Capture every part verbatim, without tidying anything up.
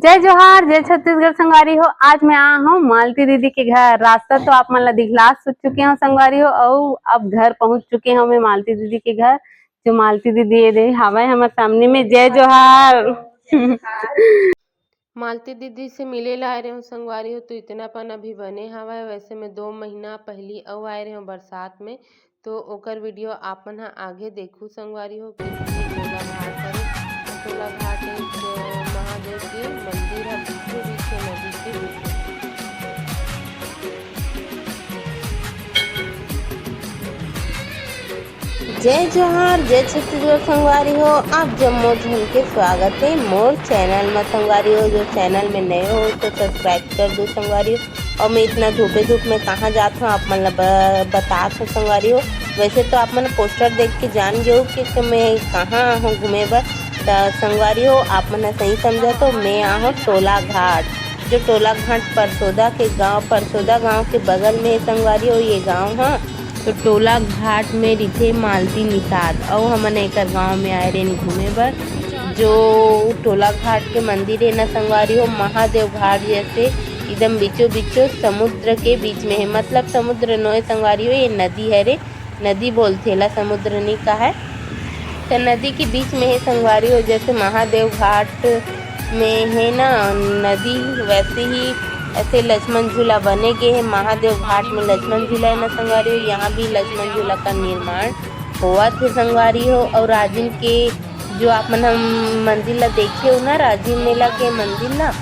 जय जोहार, जय छत्तीसगढ़ संगवारी हो। आज मैं आया हूँ मालती दीदी के घर। रास्ता तो आप मन ला दिखला चुके हूँ संगवारी हो, अउ अब घर पहुँच चुके हूँ मैं मालती दीदी के घर। जो मालती दीदी ये दे हावय हमर सामने में। जय जोहार। मालती दीदी से मिले ला आए रहे हूँ संगवारी हो, तो इतना पन अभी बने हावय। वैसे मैं दो महीना पहली अउ आए रहे हूँ बरसात में, तो ओकर वीडियो आप मन ह आगे देखू संगवारी हो कि टोला घाट हरे। टोला घाट एक महादेव के मंदिर ह, बीचों बीच के नदी के बीच। जय जोहार, जय छत्तीसगढ़ संगवारी हो। आप जम्मो झन के स्वागत है मोर चैनल में संगवारी हो। जो चैनल में नए हो तो सब्सक्राइब कर दो संगवारी हो। और मैं इतना धूपे धूप में कहाँ जात हूँ, आप मन ला ब-, बतात हूँ संगवारी हो। वैसे तो आप मन पोस्टर देख के जान गए हो कि, कि मैं कहाँ हूँ घूमे बर। त संगवारी हो, आप मन सही समझा तो मैं आहूँ टोला घाट। जो टोला घाट परसोदा के गांव, परसोदा गांव के बगल में हे संगवारी हो ये गांव ह। तो टोला घाट में रिथे मालती निषाद, अउ हमन एकर गांव में आए रेन घूमे बर। जो टोला घाट के मंदिर हे ना संगवारी हो, महादेव घाट जैसे एकदम बीचों बीचों समुद्र के बीच में हे, मतलब समुद्र नोहे संगवारी हो, ये नदी हरे। नदी बोलथे ला, समुद्र नी कहाय। त नदी के बीच में हे संगवारी हो, जैसे महादेव घाट में हे ना नदी, वैसे ही ऐसे लक्ष्मण झूला बने गे हे। महादेव घाट में लक्ष्मण झूला हे ना संगवारी हो, यहाँ भी लक्ष्मण झूला का निर्माण होवत हे संगवारी हो। और राजिम के जो आप मन हम मंदिर ला देखे हो ना, राजिम मेला के मंदिर ना,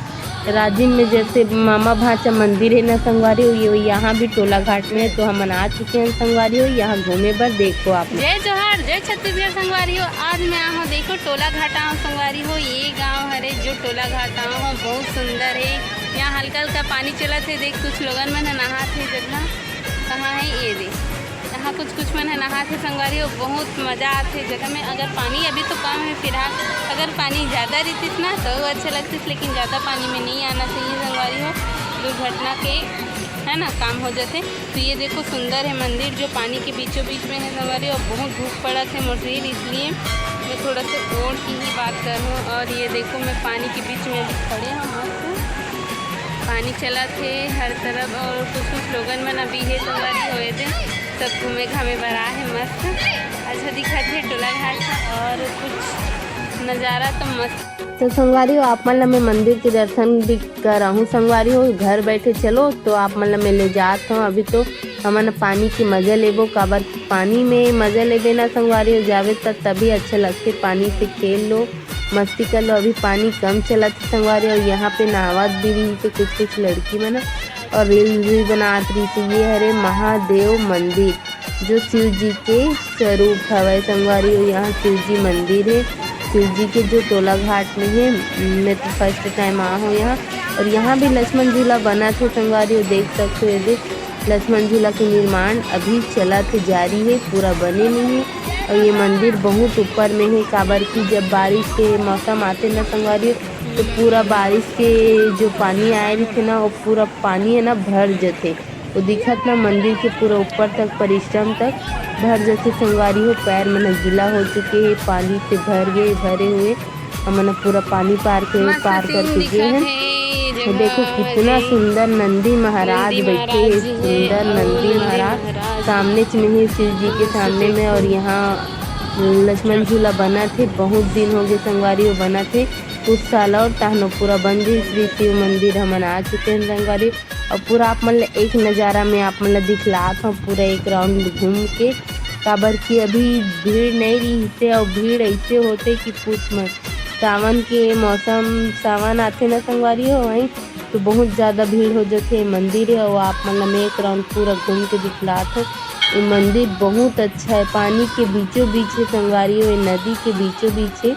राजिम में जैसे मामा भांचा मंदिर हे ना संगवारी हो, ये यहाँ भी टोला घाट में हे, तो हमन आ चुके हैं संगवारी हो, यहाँ घूमे बर। देखो आप। जय जोहार, जय छत्तीसगढ़ संगवारी हो। आज मैं आया हूँ, देखो टोला घाट आया हूँ संगवारी हो, ये गांव हरे जो टोला घाट आया हूँ, बहुत सुंदर हे। यहाँ हल्का हल्का पानी चलत हे, देख कुछ लोगन मन ह नहात हे, जगह कहाँ हे ये दे। यहाँ कुछ कुछ मन ह नहाथे संगवारी हो, बहुत मजा आथे जगह में। अगर पानी अभी तो कम हे फिलहाल, अगर पानी ज़्यादा रहितिस ना तो अच्छा लगतिस, लेकिन ज़्यादा पानी में नहीं आना चाहिए संगवारी हो, दुर्घटना के है ना काम हो जाथे। तो ये देखो सुंदर हे मंदिर जो पानी के बीचों बीच में हे संगवारी हो, बहुत धूप पड़त हे मोर शरीर, इसलिए मैं थोड़ा सा ओढ़ के ही बात कर रही हूँ। और ये देखो मैं पानी के बीच में अभी खड़े हूँ मस्त। पानी चलत हे हर तरफ और कुछ कुछ लोगन मन अभी हे संगवारी हो, ये दे सब घूमे घामे बर आ हे मस्त। अच्छा दिखत हे टोला घाट और कुछ नज़ारा तो मस्त। तो संगवारी हो, आप मन ला मैं मंदिर के दर्शन भी कराहूँ संगवारी हो। घर बैठे चलो तो आप मन ला मैं ले जात हूँ। अभी तो हमन पानी के मजा लेबो, काबर पानी में मजा लेबे ना संगवारी हो, जावे त तभी अच्छा लगथे। पानी से खेल लो, मस्ती कर लो। अभी पानी कम चलत हे संगवारी, और यहाँ पे नहावत भी रही थे कुछ कुछ लड़की मन, और रील्स भी बनात रही थी। ये हरे महादेव मंदिर, जो शिव जी के स्वरूप हवय संगवारी, और यहाँ शिव जी मंदिर हे। शिव जी के जो टोला घाट में हे, मैं तो फर्स्ट टाइम आ हूँ यहाँ। और यहाँ भी लक्ष्मण झूला बनत हे संगवारी, और देख सकते हो ये देख लक्ष्मण झूला के निर्माण अभी चलत हे, जारी हे, पूरा बने नहीं हे। और ये मंदिर बहुत ऊपर में हे, काबर कि जब बारिश के मौसम आथे ना संगवारी, तो पूरा बारिश के जो पानी आए रहिथे ना, वो पूरा पानी हे ना भर जथे। वो दिखत ना मंदिर के पूरा ऊपर तक, परिश्रम तक भर जथे संगवारी हो। पैर मन ह गीला हो चुके हे, पानी से भर गए, भरे हुए। हमन ह पूरा पानी पार के, पार करके गे हन। ये देखो कितना सुंदर नंदी महाराज बैठे हे, सुंदर नंदी महाराज सामने च में हे शिव जी के सामने में। और यहाँ लक्ष्मण झूला बनत हे, बहुत दिन हो गए संगवारी हो बनत हे। कुछ साल और तहनो पूरा बन जही श्री शिव मंदिर हमन आ चुके हैं संगवारी। और पूरा आप मन ल एक नज़ारा में आप मन ल दिखलात हूँ पूरा एक राउंड घूम के, काबर कि अभी भीड़ नहीं रही से, और भीड़ ऐसे होते कि पूछ मत। सावन के मौसम, सावन आथे ना संगवारी हो, वहीं तो बहुत ज़्यादा भीड़ हो जाथे मंदिर हे। और आप मन ल मैं एक राउंड पूरा घूम के दिखलात हूँ। ये मंदिर बहुत अच्छा है, पानी के बीचों बीच है संगवारी हो, ये नदी के बीचों बीच है।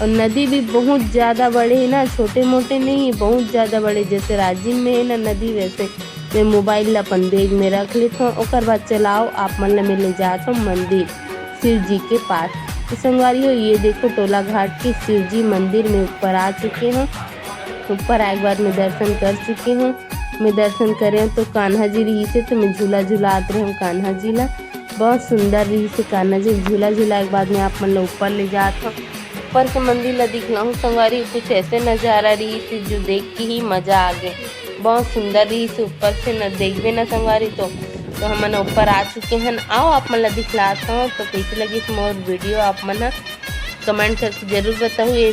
और नदी भी बहुत ज़्यादा बड़े है ना, छोटे मोटे नहीं है, बहुत ज़्यादा बड़े। जैसे राजिम में है ना नदी, वैसे मैं मोबाइल ला अपन बैग में रख लेत हूँ, ओकर बाद चलाओ आप मन ला मैं ले जात हूँ मंदिर शिव जी के पास। तो संगवारी हो, ये देखो टोला घाट के शिव जी मंदिर में ऊपर आ चुके हूँ। ऊपर आए के बाद मैं दर्शन कर चुके हूँ। मैं दर्शन करे हूँ तो कान्हा जी रही थे, तो मैं झूला झुलात रहे हूँ कान्हा जी ला। बहुत सुंदर रही से कान्हा जी। झूला झुलाए के बाद में आप मन ला ऊपर ले जात हूँ। ऊपर के मंदिर ला दिखलाहूँ संगवारी, कुछ ऐसे नजारा रहिस जो देख के ही मजा आ गे। बहुत सुंदर रहिस ऊपर से न, देखबे ना संगवारी तो। तो हमन ऊपर आ चुके हन, आओ आप मन ला दिखलात हूँ। तो कैसे लगिस मोर वीडियो, आप मन ह कमेंट करके जरूर बताहू। ये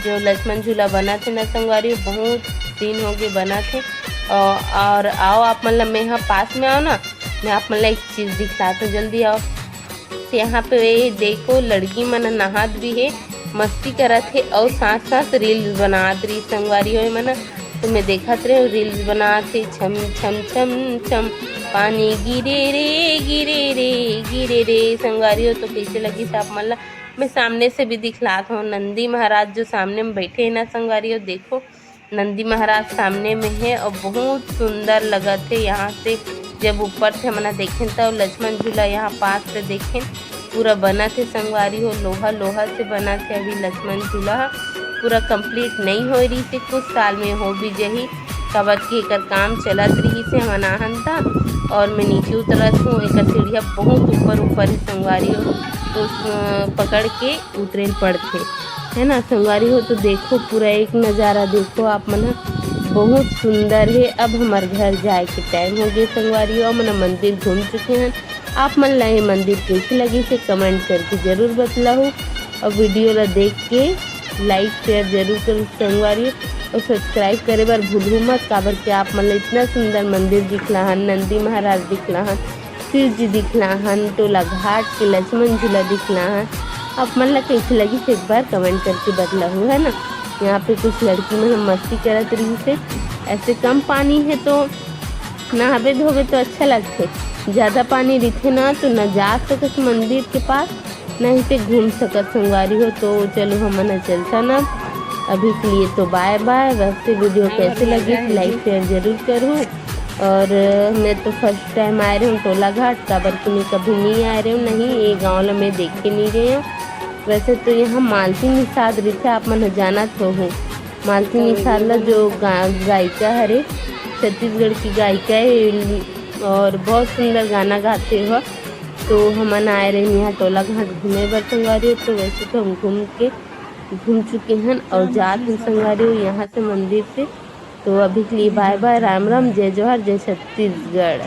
जो लक्ष्मण झूला बनत हे ना संगवारी, बहुत दिन हो गए बनत हे। और, और आओ आप मन ला, मैं ह पास में आओ ना, मैं आप मन ला एक चीज दिखलात हूँ, जल्दी आओ। तो यहाँ पे ये देखो, लड़की मन नहात भी हे, मस्ती करत हे और साथ साथ रील्स बनात रही संगवारी हो मन। तो मैं देखत रहे रील्स बनात हे, छम छम छम छम पानी गिरे रे गिरे रे गिरे रे संगवारी हो। तो कैसे लगिस आप मन ला, मैं सामने से भी दिखलात हूँ। नंदी महाराज जो सामने में बैठे हैं ना संगवारी हो, देखो नंदी महाराज सामने में है और बहुत सुंदर लगत है। यहाँ से जब ऊपर से हमन देखें तो लक्ष्मण झूला यहाँ पास से देखें पूरा बनत है संगवारी हो, लोहा लोहा से बनत है। अभी लक्ष्मण झूला ह पूरा कंप्लीट नहीं हो रही से, कुछ साल में हो भी जही, काबर कि एकर काम चलत रही से हमन आहन था। और मैं नीचे उतरत हूँ, एकर सीढ़िया बहुत ऊपर ऊपर है संगवारी हो, तो अ, पकड़ के उतरे ल पड़थे, है ना संगवारी हो। तो देखो पूरा एक नजारा देखो आप मन ह, बहुत सुंदर है। अब हमार घर जाए के टाइम हो गए संगवारी हो, हमन मंदिर घूम चुके हैं। आप मन ला ये मंदिर कैसे लगिस हे कमेंट करके जरूर बतलाहू, और वीडियो ला देख के लाइक शेयर जरूर करू संगवारी, और सब्सक्राइब करे बर भूलहू मत, काबर के आप मन ला इतना सुंदर मंदिर दिखलाहन, नंदी महाराज दिखलाहन, शिव जी दिखलाहन, टोला घाट के लक्ष्मण झूला दिखलाहन। आप मन ला कैसे लगिस एक बार कमेंट करके बतलाहू, है ना। यहाँ पे कुछ लड़की मन मस्ती करत रही से, ऐसे कम पानी है तो नहाबे धोबे तो अच्छा लगथे, ज्यादा पानी रहिथे ना तो न जा सकत मंदिर के पास, नहीं ते घूम सकत संगवारी हो। तो चलो हमन ह चलथन अब, अभी के लिए तो बाय बाय। वैसे वीडियो कैसे लगिस लाइक शेयर जरूर करू। और अ, मैं तो फर्स्ट टाइम आए रहे हूँ टोला घाट, काबर कि मैं कभी नहीं आए रहे हूँ, नहीं ये गाँव ला मैं देखे नहीं रहे हूँ। वैसे तो यहाँ मालती निषाद रहिथे, आप मन ह जानत हो, मालती निषाद ला जो गा, गायिका हरे, छत्तीसगढ़ की गायिका है और बहुत सुंदर गाना गाथे हो। तो हमन आए रहे यहाँ टोला घाट घूमे बर संगवारी हो। तो वैसे तो हम घूम के घूम चुके हैं और जात हन संगवारी हो यहाँ से मंदिर से। तो अभी के लिए बाय बाय, राम राम, जय जोहार, जय छत्तीसगढ़।